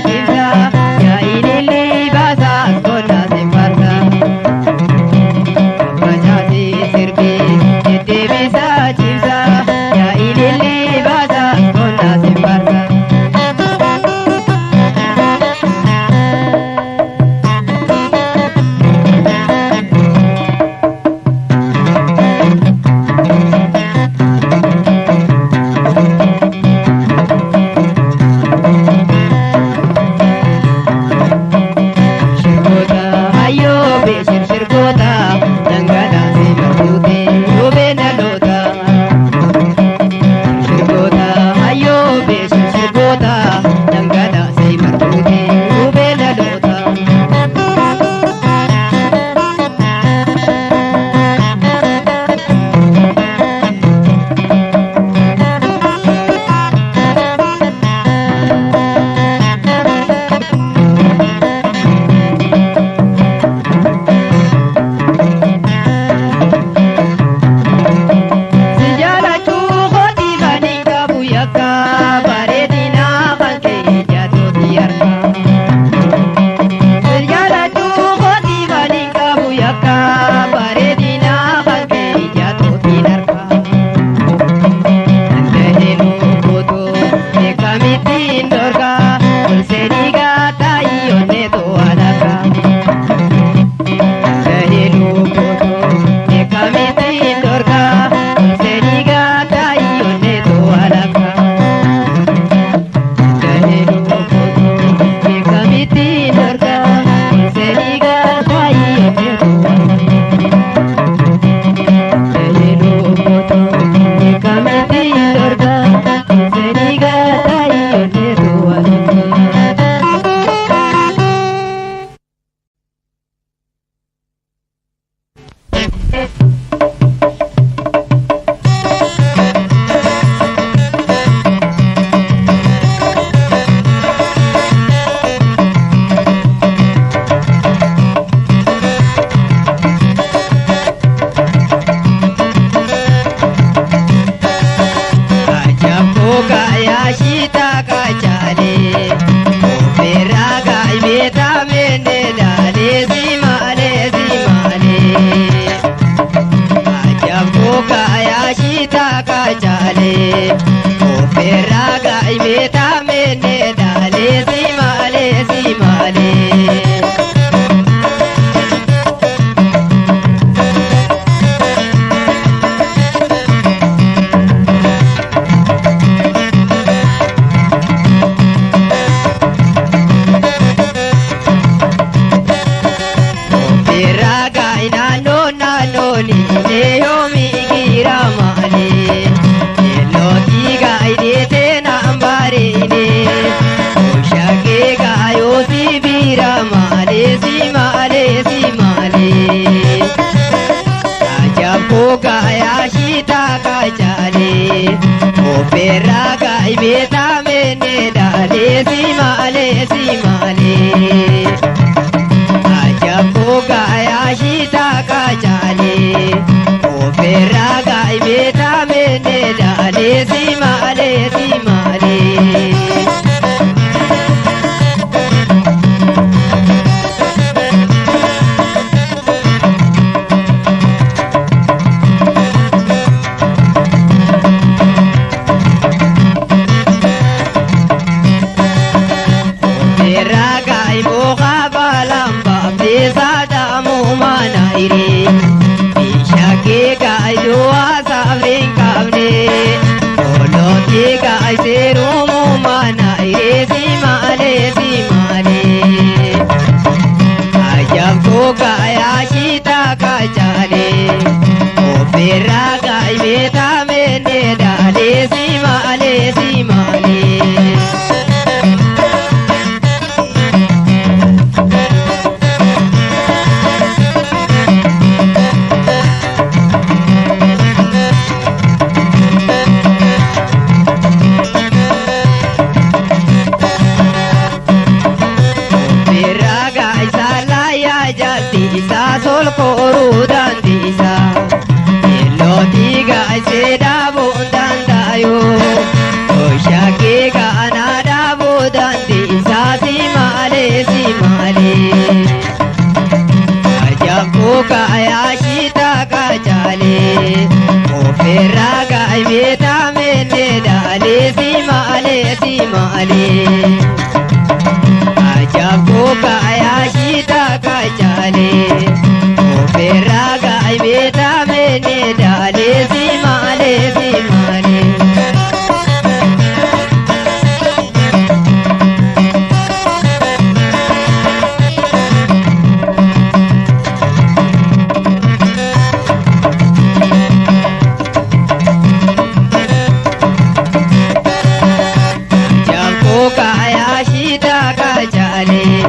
cimsa yaa ililli baasa konna simbarsa. Facaasii sirbii deddeebisa cimsa yaa ililli baasa konna simbarsa. Shirgoota hayyoo beeshir shirgoota dhangalaasee martuute yoobee dhaloota. Shirgoota hayyoo beeshir shirgoota dhangalaasee martuute yoobee dhaloota. Si jaalachuu kooti kan hin qabu yakka bareedina kan kee jaatuuti harka. Si jaalachuu kooti kan hin qabu yakka bareedina kan kee jaatuuti harka. Danda'een kootu beekamittiin dorga ol seenii gaataa onnee to'alaka. Danda'een kootu beekamittiin dorga ol seenii gaataa onnee to'alaka. Danda'een kootu beekamittiin dorga ol seenii gaataa onnee to'alaka. Simaalee. Biraga naannoo naannooni yoomi gira malee Elootii gaayidee naan bareede Oshakee gaayoo si bira malee si malee si malee Ajabboo gaayaa shiitaa kaachalee Operaa gaayibee taamene daalee si malee si malee. Ajabboo gaayaa shiitaa kaachalee Operaa gaayibee taamene daalee si malee si malee. Operaa gaayiboo kabalaan baabdee saadamuu mana hiree. Bishakee gaayidoo haasafreen qabne. Olootii gaayiseerumuu mana hiree si malee si malee. Ajabboo gaayaa shiitaa kaachalee. Operaa gaayibee taamene daalee si malee si malee. Jaakoo kaayaa kachalee ofirraa gaayibee mene daalee si maalee si maalee. Jaakoo kaayaa kachalee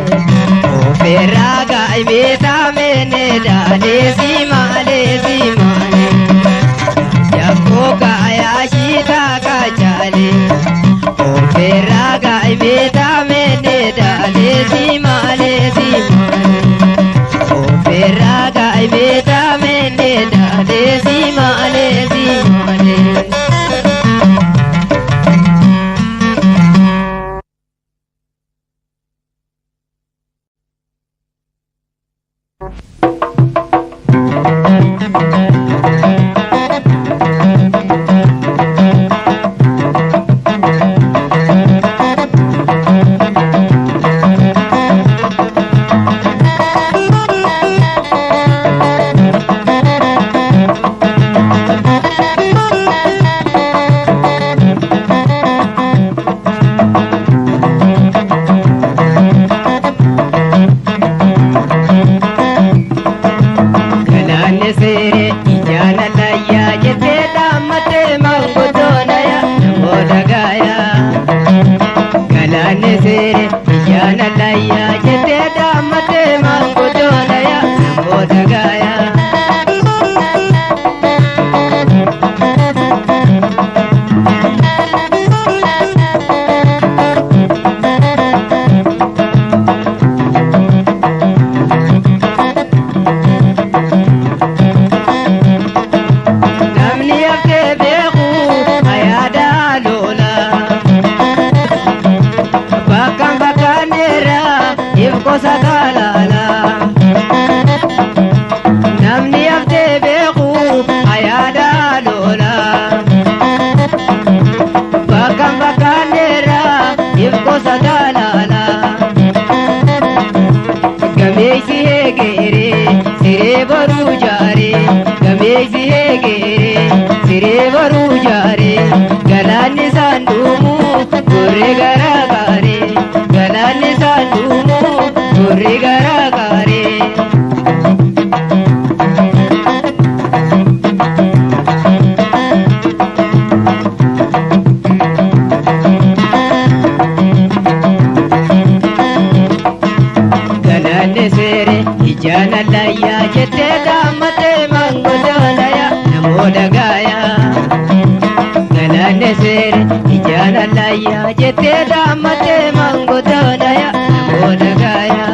ofirraa gaayibee mene daalee si maalee si maalee. Jaakoo kaayaa kachalee ofirraa gaayibee mene daalee si maalee si maalee. Ofirraa gaayibee mene daalee si maalee si maalee. Galaanni seeree ijaan allayyaa jettee dhaammattee maanguddoonaya namoota gaayaa. Galaanni seeree ijaan allayyaa jettee dhaammattee maanguddoonaya namoota gaayaa. Namni haftee beeku ayyaada lola. Bakka bakkaneera if gosa kalaala. Namni haftee beeku ayyaada lola. Bakka bakkaneera if gosa kalaala. Gameessi heegeree siree boruu jaaree gameessi heegeree siree boruu jaaree galaanni isaan dhuumuu gurri garaa gaaree galaanni isaan dhuumuu gurri garaa gaaree. Galaanni seere ijaan allayyaa jettee dhaammattee maanguddoonaya namoota gaayaa. Galaanni seere ijaan allayyaa jettee dhaammattee maanguddoonaya namoota gaayaa.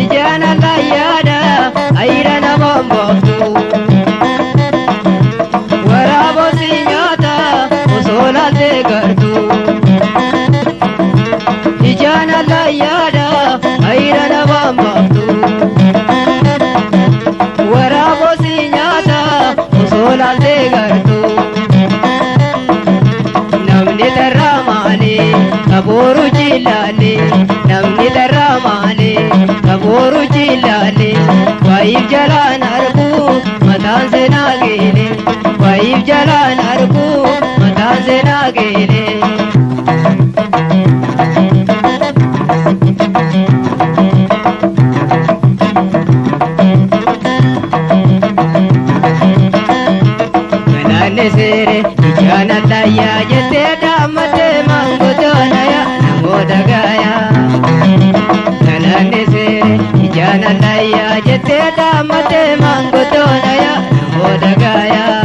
Ijaan allayyaadha ayira nama mbooftu. Waraaboo nyaata osoo laaltee gartu. Ijaan allayyaadha ayira nama mbooftu. Waraaboo nyaata osoo laaltee gartu. Namni darraa maalee kabooru jilaalee namni darraa maalee kabooru jilaalee waayif jalaan arguu mataan seenaa geelee waayif jalaan arguu mataan seenaa geelee. Galaanni seere ijaan allayyaa jettee dhaammattee maanguddoonaya namoota gaayaa. Galaanni seere ijaan allayyaa jettee dhaammattee maanguddoonaya namoota gaayaa.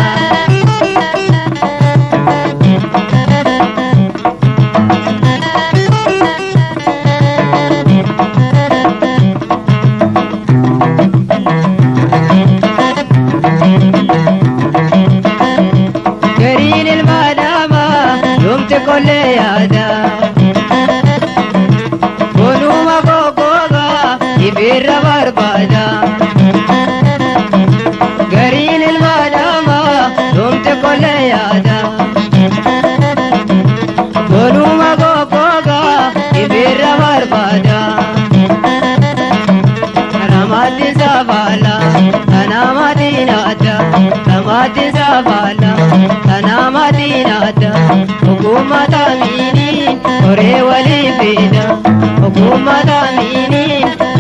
Gariin ilma namaa yoom Dhumte kollee yaada. Bonuma gogoga ibirra barbaada. Gariin ilma namaa dhumte kollee yaada. Bonuma gogoga ibirra barbaada. Ramati savala, tanamati nada. Ramati savala, tanamati nada. Ogummaa mini, horee walii fida. Ogummaa mini,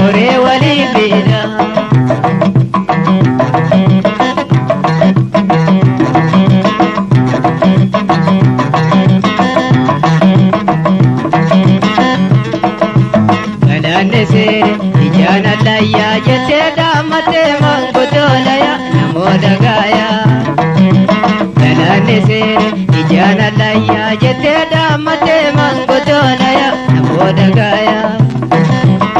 horee walii fida. Galaanni seere ijaan allayyaa jettee dhaammattee maanguddoolaya namoota gaayaa. Galaanni seere ijaan allayyaa jettee dhaammattee maanguddoolaya namoota gaayaa.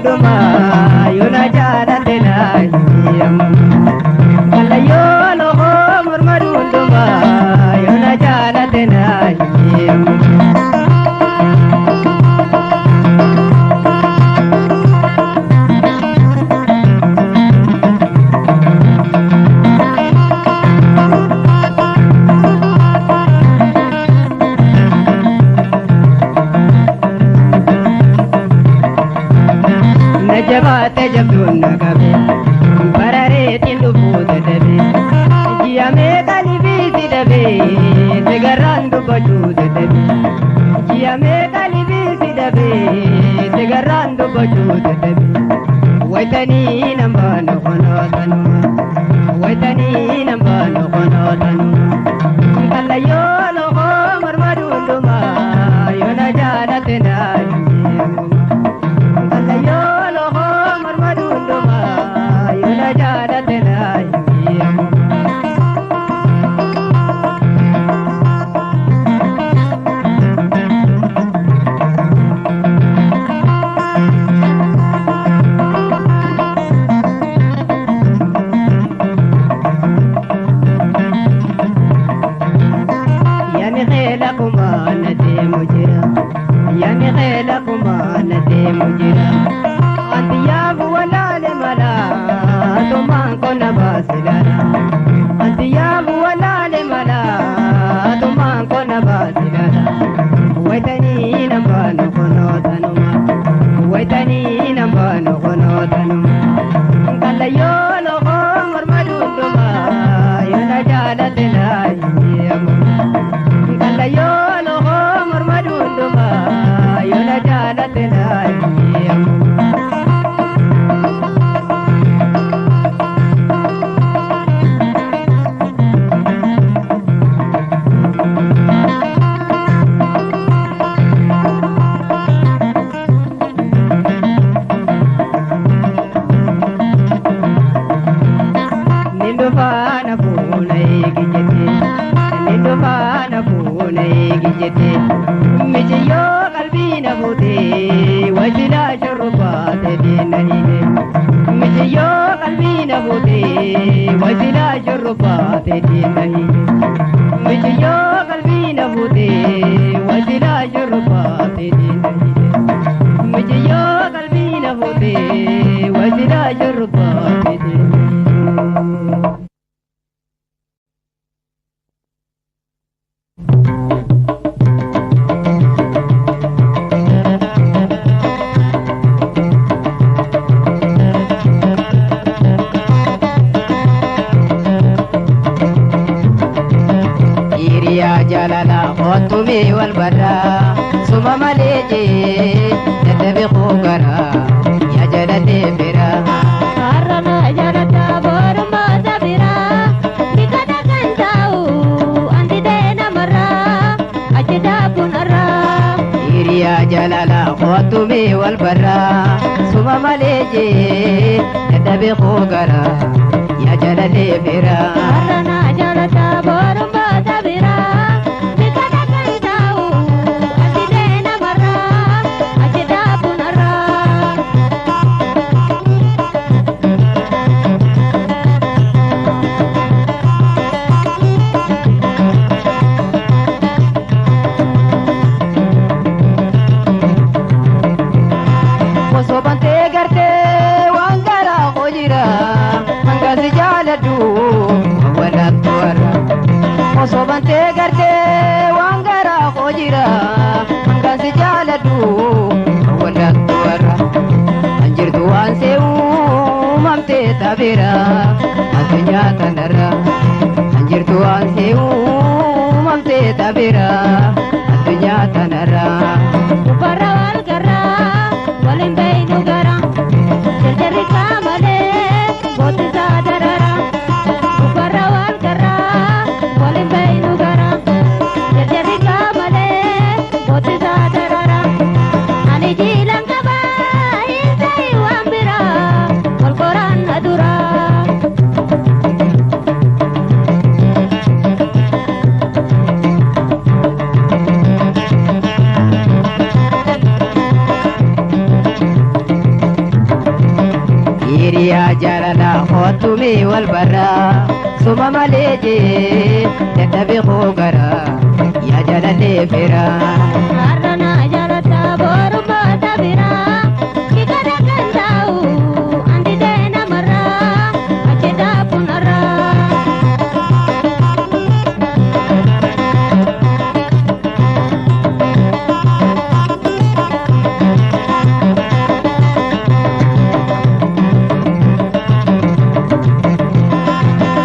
hundumaa yoona jaalate naa hiyyamu. Kallayyoo loqoo morma hundumaa yoona jaalate naa hiyyamu. Na jabaate jabduun na qabe barareetiin dhufuu dadhabe ji'a meeqa libiisi dhabe sigarraan dubbachuu dadhabe ji'a meeqa libiisi dhabe sigarraan dubbachuu dadhabe wayitanii nan baanu konootanuma wayitanii nan baanu konootanuma kallayyoo loqoo morma dundumaa yoona jaalate naa hiyyeemu. Kallayyoo loqoo morma dundumaa yoona jaalate naa hiyyeemu. Yani xeela kumaa na deemu jira. Yani xeela kumaa na deemu jira. Anti yaabu walaale mala tumaan kona baasilala. Anti yaabu walaale mala tumaan kona baasilala. Wayitanii nan baanu konootanuma. Wayitanii nan baanu konootanuma. Kallayyoo loqoo morma dundumaa yoona jaalate naa hiyyamu. Kallayyoo loqoo morma dundumaa yoona jaalate naa hiyyamu. Nindufaana fuula eegi jette nindufaana fuula eegi jette mijiyyoo qalbii na fuute wasilaa shurrubaate diina hiite mijiyyoo qalbii na fuute wasilaa shurrubaate diina hiite mijiyyoo qalbii na fuute wasilaa shurrubaate diina hiite mijiyyoo qalbii na fuute wasilaa shurrubaate diina hiite. Hiriyaa jaalala kottumee wal barraa suma malee jee dadhabe koogaraa yaa jalatee fira. Har'a jaalata borumoota biraa nikata kan taa'u anti ta'e namarraa achi daakunarraa. Hiriyaa jaalala kottumee wal barraa suma malee jee dadhabe koogaraa yaa jalatee fira. Har'a jaalata borumoota biraa nikata kan taa'u anti ta'e namarraa achi daakunarraa. Osoo bantee gartee waan garaa koo jira hanga si jaaladhu walaattu warra. Osoo bantee gartee waan garaa koo jira hanga si jaaladhu walaattu warra. An jirtu waan see uumamtee tabeera addunyaa tanarra. An jirtu waan see uumamtee tabeera addunyaa tanarra. Ufarra wal garraa waliin beeynu garaa. Hiriyaa jaalala kootumee wal barraa suma malee jee dadhabe koo garaa yaa jaalallee feeraa. Har'a jaalata boru baata biraa kikata kan taa'u andi deena marraa achi daakunarraa.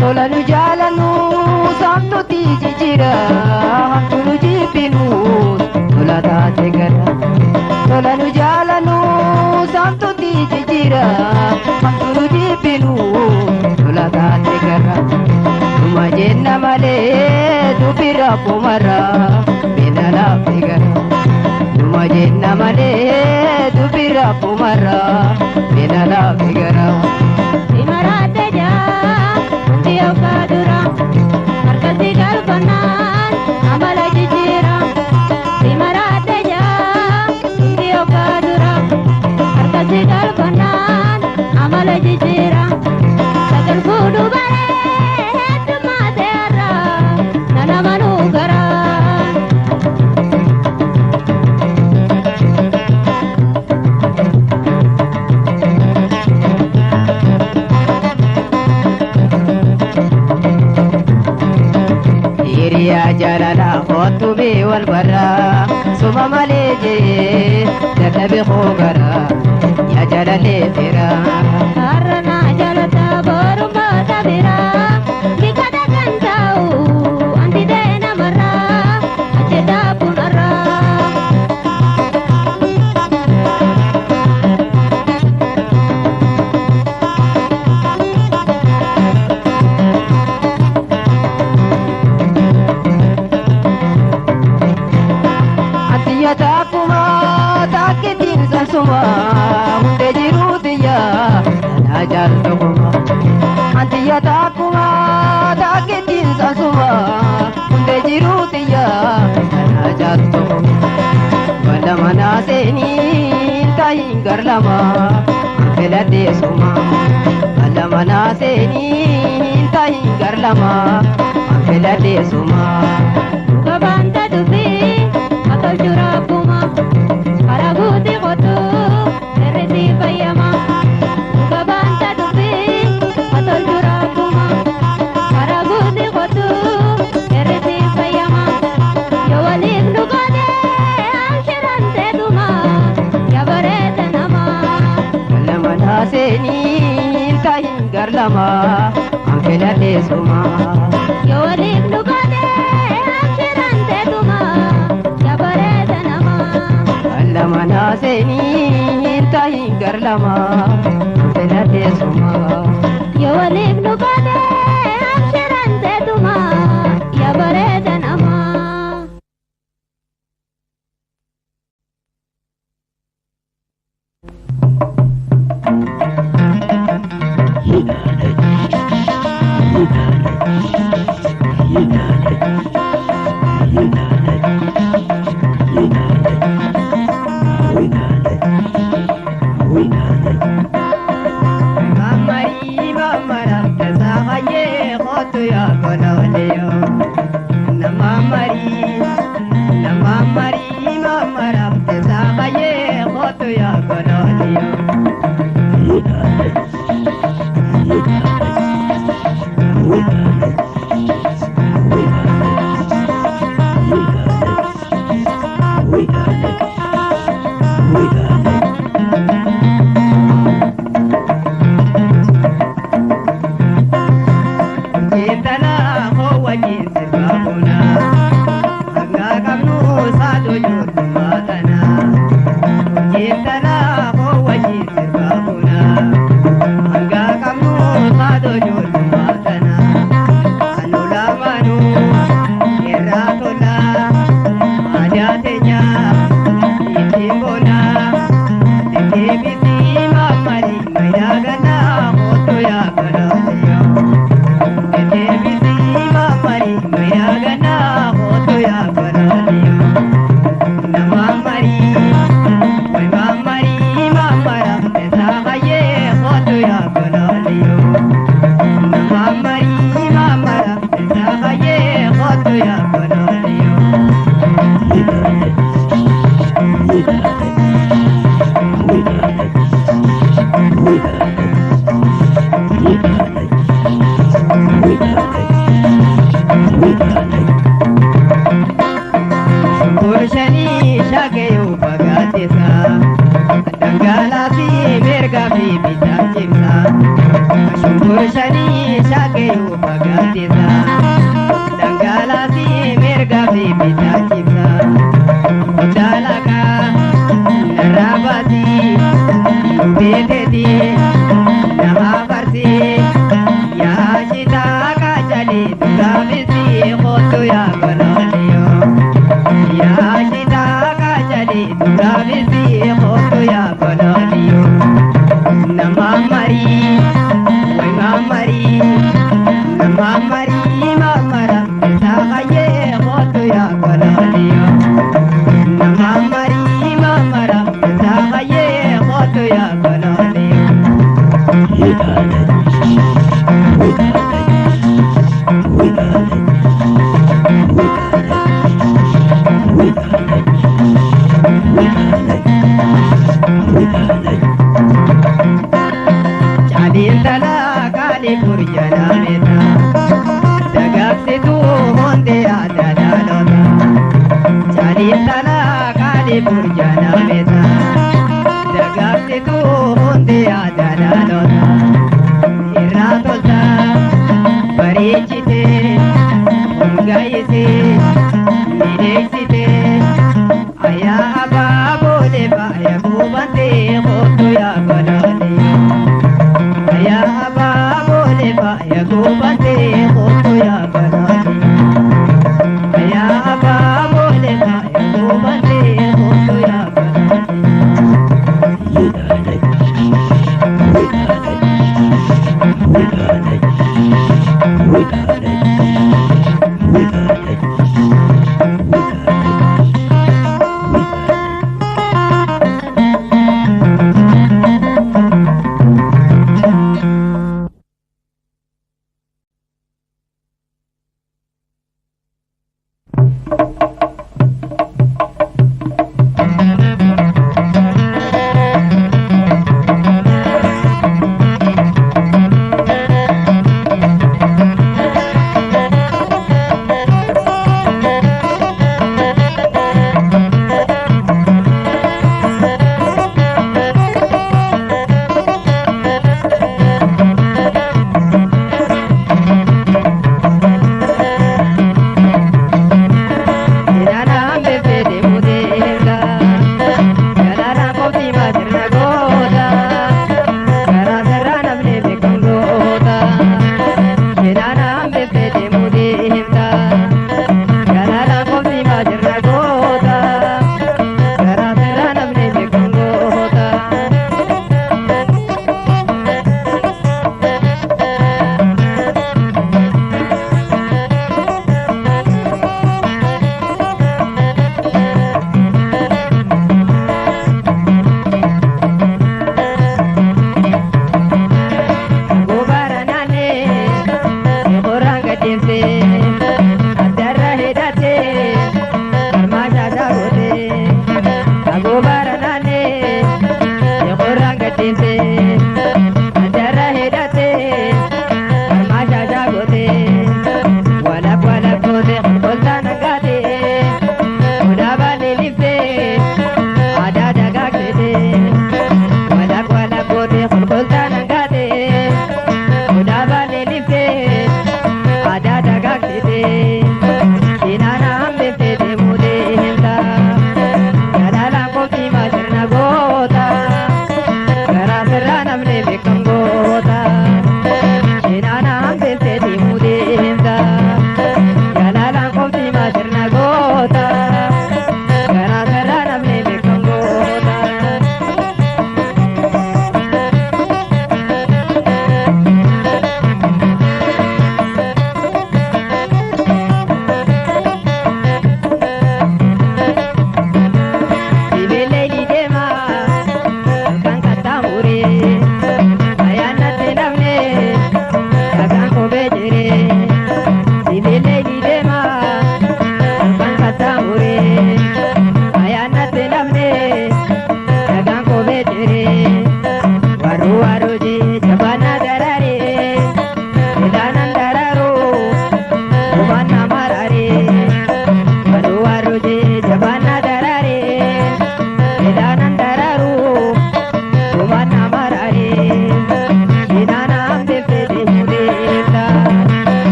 Tola nu jaalannu saamtutti jijjiira hamtu nu jibbinu tola taate gara. Tola nu jaalannu saamtutti jijjiira hamtu nu jibbinu tola taate gara. Numa jenna malee dubbirra kumarra beena laafte gara. Numa jenna malee dubbirra kumarra beena laafte gara. Simaraate jaa hundi yookaan dura harkatti galfannaan amala jijjiira. Simaraate jaa hundi yookaan dura harkatti galfannaan amala jijjiira. Sagal fuudhu baree heddummaate har'a nana manuu garaa. Hiriyaa jaalala kootumee wal barraa suma malee jee dadhabe koo garaa yaa jaalallee feeraa. Har'a jaalata boru baata biraa kikata kan taa'u andi deena marraa achi daakunarraa. Atiyya taakuma taakkitiin sansuma hundee jiruu tiyya tanaa jaallatuma. Atiyya taakuma taakkitiin sansuma hundee jiruu tiyya tanaa jaallatuma. Bala manaa seenii taayin gar lama filadhee suma. Bala manaa seenii taayin gar lama filadhee suma. Gabaanta dubbii atolchu rabbuma karaa guutii qotu sirriitti fayyama. Gabaanta dubbii atolchu rabbuma karaa guutii qotu sirriitti fayyama. Yoo waliif nu goone abshiraan teetuma yaa bareeda namaa. Bala manaa seenii taayin gar lama filadhee suma. Yoo waliif nu goone abshiraan teetuma yaa bareeda namaa. Bala manaa seenii taayin gar lama filadhee suma. Yoo waliif nu goone abshiraan teetuma yaa bareeda namaa. Amma Ufa gaaddisa dhangalaasii mirgaa fi bitaa cibsa Odaalaqaa narraa baasii beeteetii nama farsii yaa shitaa kaajalee duraafisii kootu yaa gololiyoo yaa shitaa kaajalee duraafisii kootu yaa gololiyoo nama marii way maamarii nama marii maamara isaa qayyee kootu yaa gololiyoo nama marii maamara isaa qayyee kootu yaa gololiyoo. Caaliin talaa qaalii furjanaa beeta dagaagsituu hundee aadaa dhaloota. Caaliin talaa qaalii furjanaa beeta dagaagsituu hundee aadaa dhaloota. Irraa tolta bareechitee hongaayisee miidheeksitee ayaa abaaboolee faaya buufattee kootu yaa goloolee. Ayaa abaaboolee faaya buufattee kootu yaa goloolee. Ayaa abaaboolee faaya buufattee kootu yaa goloolee.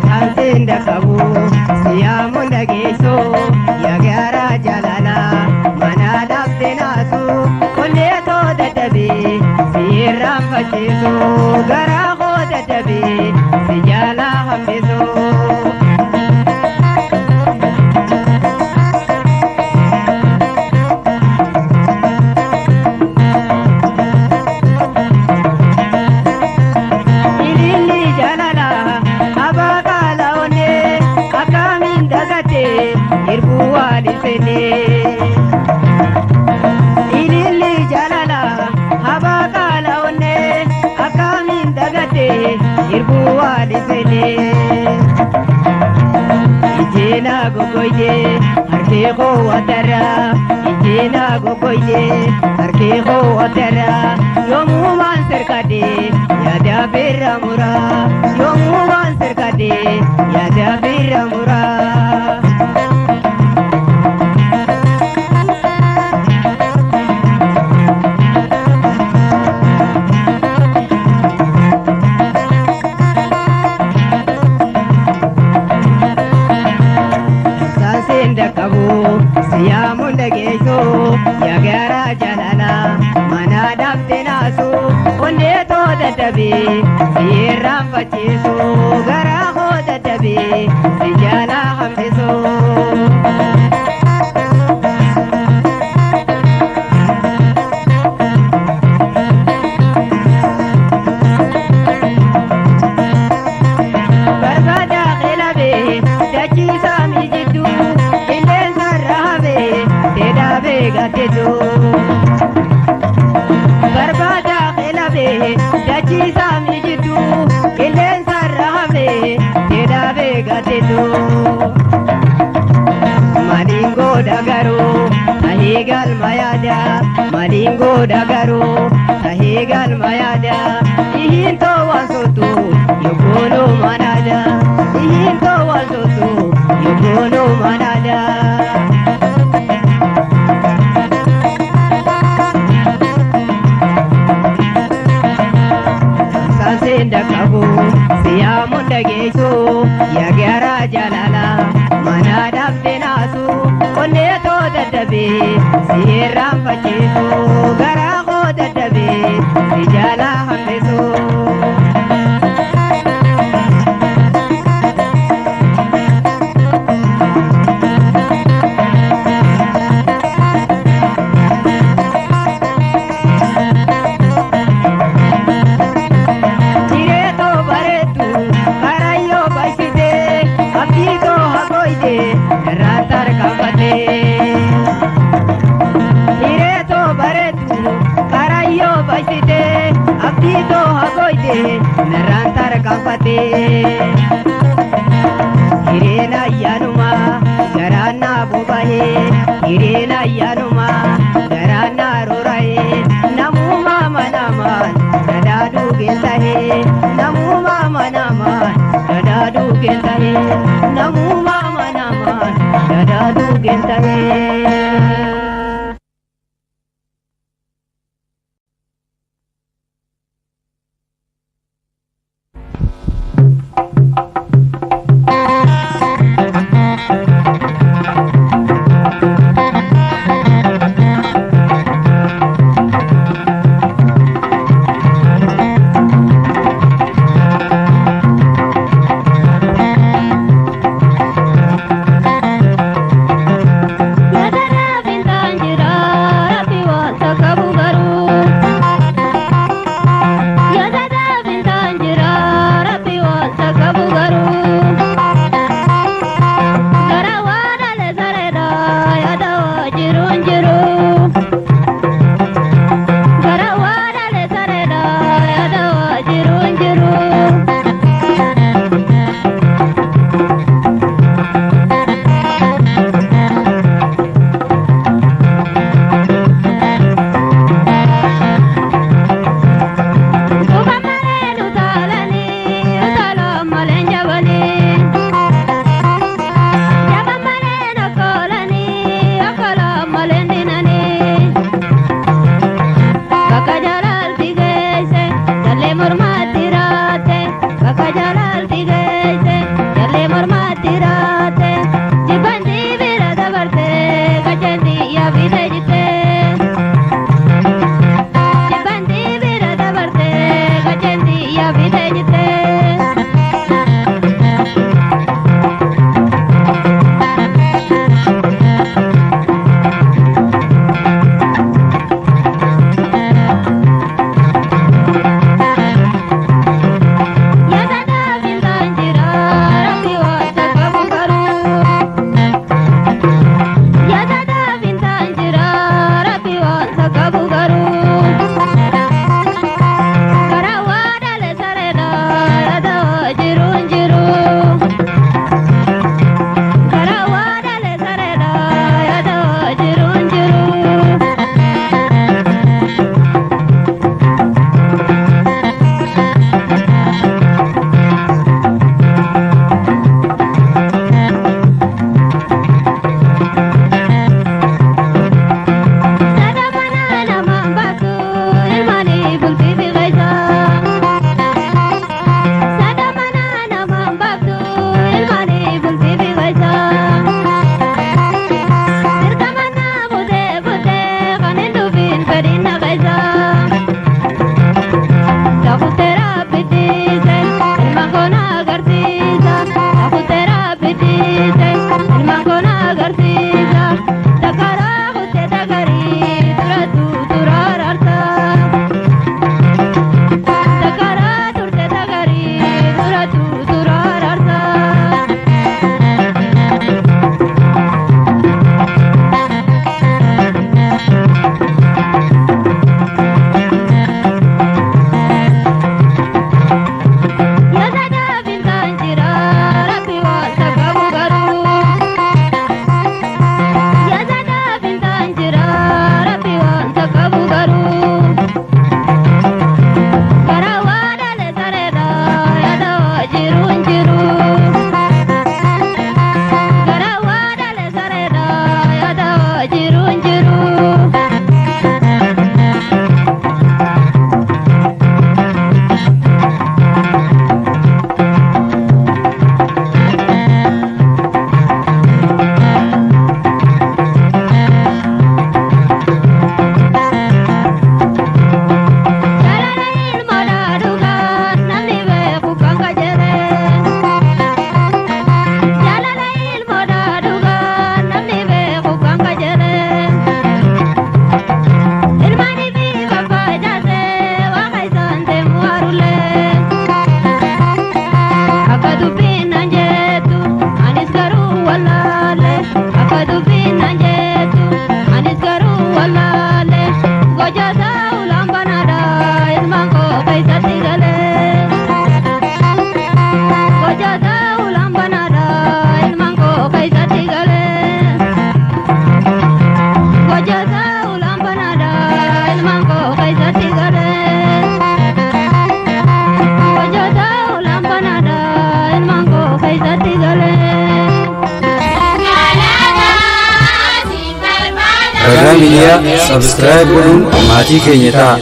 Sanseen dhaqqabu siyaamuun dhageessu yaa garaa jaalala mana dhabde naasu onnee too dadhabee si irraanfachiisu garaa koo dadhabee si jaalaa hambisu. Ililli jaalala abbaa qaala onnee akkamiin dagate hirbuu waan hin. Ililli jaalala abbaa qaala onnee akkamiin dagate hirbuu waan hin. Ijjeena goggoyte harkee koo watarra ijjeena goggoyte harkee koo watarra yoomumaan sirkadhe yaada birra mura yoomumaan sirkadhe yaada birra mura. Sanseen dhaqqabu siyaamuun dhageessu yaa garaa jaalala mana dhabde naasu onnee too dadhabee si irraanfachiisu garaa koo dadhabee si jaalaa hambisu. Barbaada qilabee dachiisaa mijiddu qilleensa rahabee dheedaabee gateetu. Barbaada qilabee dachiisaa mijiddu qilleensa rahabee dheedaabee gateetu. Maaliin godha garuu tahee galma yaada maaliin godha garuu tahee galma yaada ihiin too waan sootu yookoonoo manaada ihiin too waan sootu yookoonoo manaada. Sanseen dhaqqabu siyaamuun dhageessu yaa garaa jaalala mana dhabde naasu onnee too dadhabee si irraanfachiisu garaa koo dadhabee si jaalaa hambisu. Jireetoo bareeddu karayyoo baysite abdiitoo hagoyte irraan tarkaanfatte. Jireetoo bareeddu karayyoo baysite abdiitoo hagoyte irraan tarkaanfatte. Hireen ayyaanuma garaan naa boba'ee hireen ayyaanuma garaan naa rora'ee namuma manamaan dhadhaa geessahee namuma manamaan dhadhaa geessahee namuma manamaan dhadhaa geessahee. Yaa Ragaa Miidiyaa subscribe godhuun maatii keenya ta'a.